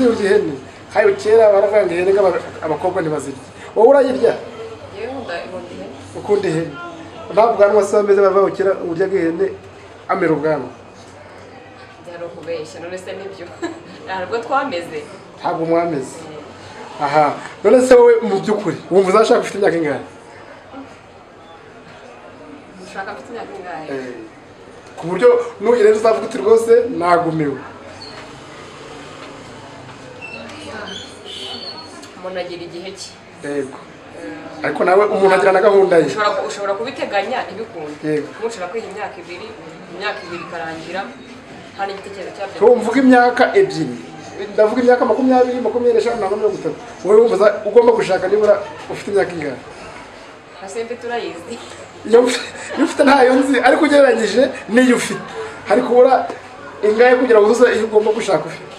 Urya ihene? Hayo kera baravuga ngo ihene ngo abakobwa ntibazirya. Wowe urayirya? Yewe, nkunda ihene. Ukunda ihene? Nta bwanwa se bameze? Baravuga ngo kera urya ihene amera ubwanwa. Byari ukubeshya. None se nibyo? Ntabwo twameze. Ntabwo mwameze. Aha, none se wowe mu by'ukuri wumva uzashaka ufite imyaka ingahe? Ushaka mfite imyaka ingahe? Ku buryo nugera ejo uzavuga uti: "Rwose nagumiwe." Umuntu agira igihe cye. Yego, ariko nawe umuntu agira na gahunda ye. Ushobora kubiteganya ntibikunde. Nk'ubu ushobora kwiha imyaka 2, imyaka 2 ikarangira nta n'igitekerezo cyabyo. So mvuga imyaka 2, ndavuga imyaka 20, 25 na 30. Wowe wumva ugomba gushaka nibura ufite imyaka ingahe? Hasi mfite urayizi. Iyo ufite ntayo nzi, ariko ugereranyije n'iyo ufite, hari kubura ingahe kugira ngo uzuze iyo ugomba gushaka ufite?